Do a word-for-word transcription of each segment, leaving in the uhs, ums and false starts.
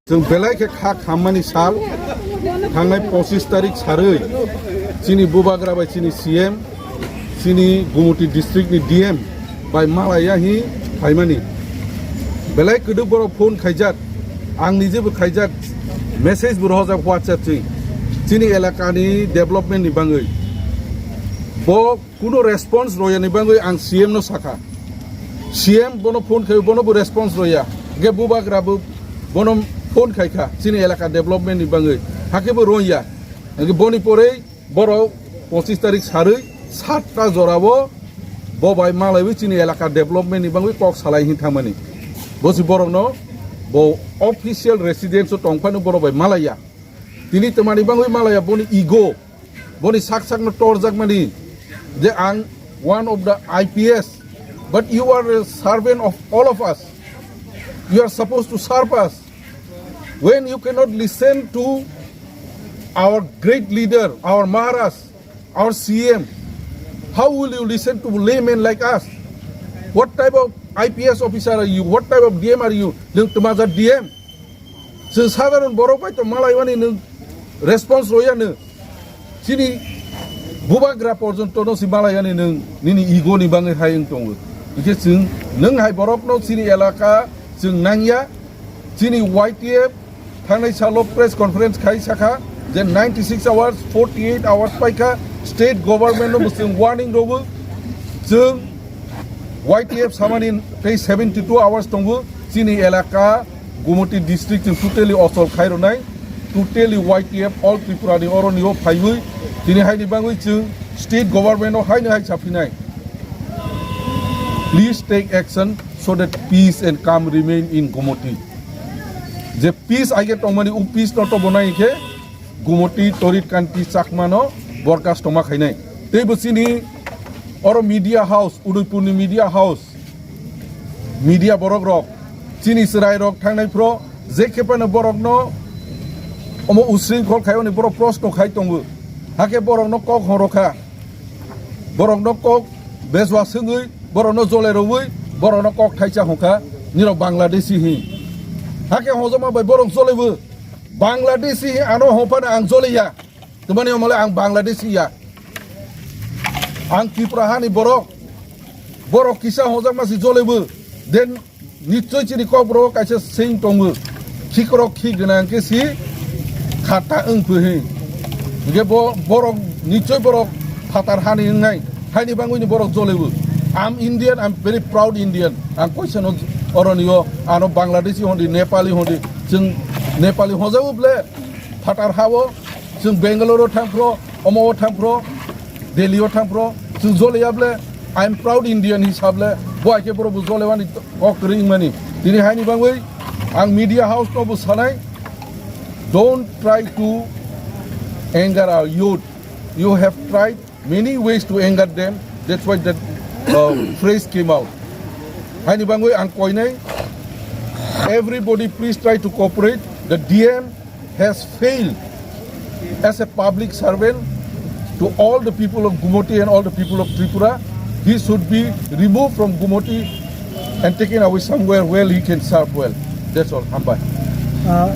Chwng belai khe kha khammani sal, thangnai pochis tarik sarwi chini bubagra bai chini C M, chini Gumoti district ni D M bai malaiya hi phaimani. Belai kwdwk borok phone khaijak, ang nijebo khaijak, message bo rohorjak WhatsApp chwi, chini elakani development ni bangwi. Bo kuno response royani bangwi ang C M no sakha. C M bono phone khai, bono bo response roya. Ge bubagra bo bono phone khai kha, chini elaka development ni bangwi. Hakhe bo roya. Ge boni porei borok pochis tarik sarwi satta jorao bo bai malaiwi chini elaka development ni bangwi kok salai hin thangmani. Bo si borokno bo official residence o tongphano borok bai malaiya. Tini twmani bangwi malaiya boni ego, boni sak sakno torjakmani je ang one of the I P S, but you are a servant of all of us. You are supposed to serve us. When you cannot listen to our great leader, our Maharaj, our C M, how will you listen to laymen like us? What type of I P S officer are you? What type of D M are you? Nwng twmaja D M? Chwng sadharon borok bai to malaiwani nwng response royano. Chini bubagra porjonto no si malaiwani nwng nini ego ni bangwi hai wng tongo. Hingke chwng nwng hai borokno chini elaka chwng nangya. Chini Y T F thangnai salo press conference khai sakha je ninety six hours, forty eight hours paikha, state government no bo chwng warning rogo. Chwng Y T F samani tei seventy two hours tongo. Chini elaka Gumoti district chwng totally osol khai rwnai, totally Y T F all Tripura ni oroni o phaiwi tini haini bangwi chwng state government o haino hai saphinai. Please take action so that peace and calm remain in Gumoti. Je peace aige tongmani, u peace no to bonai khe Gumoti Torit Kanti Chakma no borkas tongma khainai. Tei bo chini oro media house, Udaipur ni media house, media borok rok, chini chwrai rok thangnai phro je khe phano borok no omo usring khol khai oni borok proshno khai tongo. Hakhe borok no kok horo kha. Borokno kok bejwa swngwi, borokno jole rwwi, borokno kok thaisa hwnkha, nirok Bangladeshi hi. Hakhe hojoma bai borok jolebu Bangladeshi hi, ano hwnphano ang joleya. Twmani omole ang Bangladeshi ya. Ang Tripura hani borok. Borok kisa hojak masi jolebu. Den Nichoi chini kokborok kaisa sing tongo, khikrok khi gwnang khe si khata wng phi hi. Hingke bo borok nichoi borok phatar hani wngnai, haini bangwi ni borok jolebo. I'm Indian, I'm very proud Indian. Ang koisano oroni o ano Bangladeshi hondi, Nepali hondi, chwng Nepali hojabo ble phatar hao, chwng Bangalore o thangphro, omo o thangphro, Delhi o thangphro, chwng joleya ble, I am proud Indian hisab le, bo hai khe borok bo jolewani kok kwrwi wngmani. Tini haini bangwi ang media house no bo sanai, don't try to anger our youth. You have tried many ways to anger them. That's why that uh, phrase came out. Haini bangwi ang koinai, everybody please try to cooperate. The D M has failed as a public servant to all the people of Gumoti and all the people of Tripura. He should be removed from Gumoti and taken away somewhere where he can serve well. That's all. Hambai. Ah,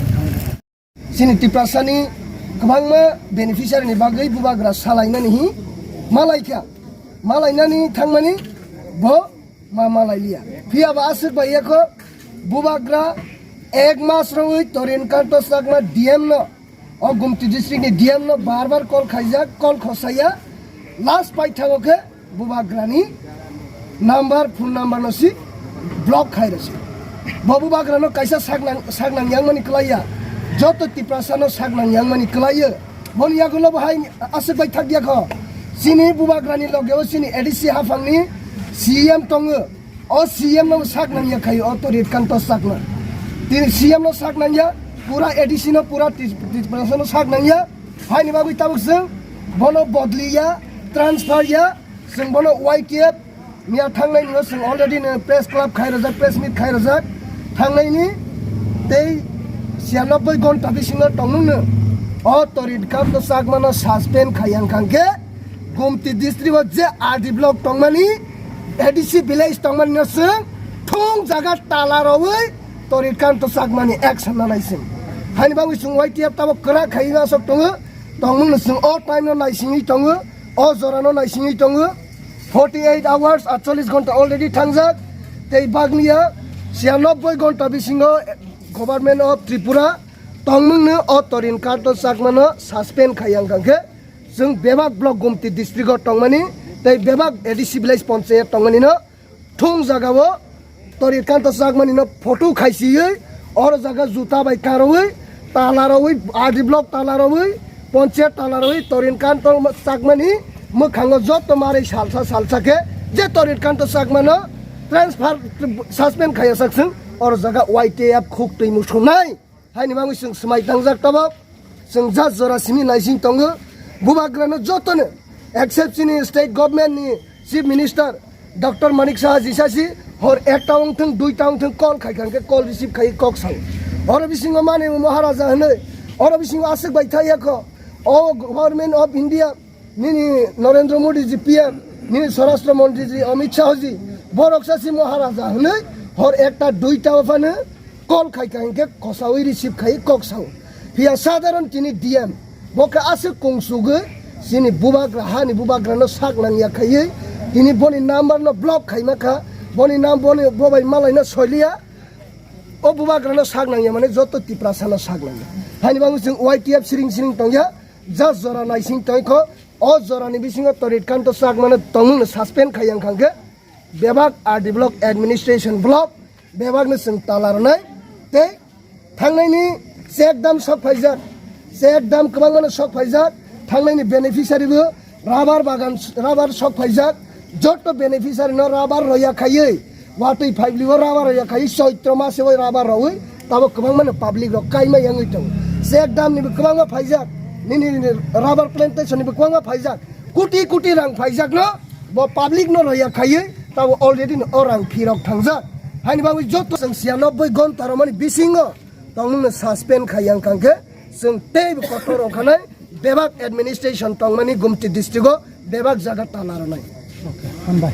chini Tiprasani kwbangma beneficiary ni bagwi bubagra salainani hi malaikha, malainani thangmani bo ma malailiya. Phiya ba aswk bai yakho bubagra ek mas rogwi Torin Kanto Chakma D M no, o Gumti district ni D M no bar bar call khaijak, call khosaya, last paithago khe bubagrani number, phone number no si block khai rwse. Bo bubagrano kaisa saknang, saknang yangmani kwlaiya, joto Tiprasano saknang yangmani kwlaiyo. Boni yagulo bo hai aswk bai thakya kho. Chini bubagrani logeo chini A D C haphangni C M tongo. O C M no sak nangya khai o Torit Kanto Chakma. Tini C M no sak nangya, pura A D C no pura Tris-, Tiprasa no sak nangya. Haini bagwi tabuk chwng bono bodliya, transfer ya, chwng bono Y T F miya thangnai nino chwng already no press club khai rwjak, press meet khai rwjak. Thangnaini tei siyanoboi gonta bisingo tongmungno o Torit Kanto Chakma no suspend khai yang kha khe Gumti district o je R D block tongmani, A D C village tongmani no chwng thung jaga tala rwi Torit Kanto Chakmani action nanai chwng. Haini bagwi chwng Y T F tabok kwrak khaiwi aswk tongo. Tongmungno chwng o time no naisingwi tongo, o jora no naisingwi tongo. Forty eight hours, atchollish ghonta already thangjak. Tei bagniya siyanoboi ghonta bisingo Government of Tripura tongmungno o Torin Kanto Chakmano suspend khai ang kangkhe, chwng bebak block Gumti district o tongmani tei bebak A D C village panchayat tongmani no thung jaga o Torin Kanto Chakmani no photo khaisiwi, oro jaga juta bai karwi, tala rwi, R D block tala rwi, panchayat tala rwi, Torin Kanto Chakmani mwkhango joto marwi salsa salsa khe je Torin Kanto Chakmano transfer, suspend khaiya sak chwng oro jaga Y T F khuk twi musungnai. Haini bagwi chwng swmai tangjak tabok. Chwng jat jora simi naising tongo. Bubagrano jotono, except chini state government ni Chief Minister Doctor Manik Saha jisasi hor ekta wngthwng, duita wngthwng call khai kha, hwnkhe call receive khai kok sao. Oro bisingo mani Maharaja hwnwi, oro bisingo aswk bai thai yakho. O Government of India, nini Narendra Modi ji P M, nini Swarashtra Mantri ji Amit Shah ji, borok sasi Maharaja hwnwi hor ekta duita o phano call khai kha, hwnkhe kosaui receive khai kok sao. Phiya sadharon tini D M, bo khe aswk kungsugwi chini bubagra, hani bubagrano sak nangya khaiwi tini boni number no block khaima kha, boni nam boni bobai malaino soiliya. O bubagrano sak nangya mane joto Tiprasa no sak nangya. Haini bagwi chwng Y T F siring siring tongya, just jora naising tongkho, o jorani bisingo Torit Kanto Chakmano tongmungno suspend khai ang kha hwnkhe, bebak R D block, administration block, bebakno chwng tala rwnai. Tei thangnaini check dam sok phaijak, check dam kwbangmano sok phaijak. Thangnaini beneficiary bo rubber bagan, rubber sok phaijak. Joto beneficiary no rubber roya khaiwi, watwi phaibli o rubber roya khaiwi, Choitro mase o rubber rowi, tabo kwbangmano public rok kaima yangwi tongo. Check dam ni bo kwbangma phaijak, nini, nini rubber plantation ni bo kwbangma phaijak. Kuti kuti rang phaijak no, bo public no roya khaiwi, tabo already no o rang phirok thangjak. Haini bagwi joto chwng siya nobboi ghonta romani bisingo tongmungno suspend khai yang kangkhe, chwng teibo kotor ongkhanai, bebak administration tongmani Gumti district o bebak jaga tala rwnai. Okay, hambai.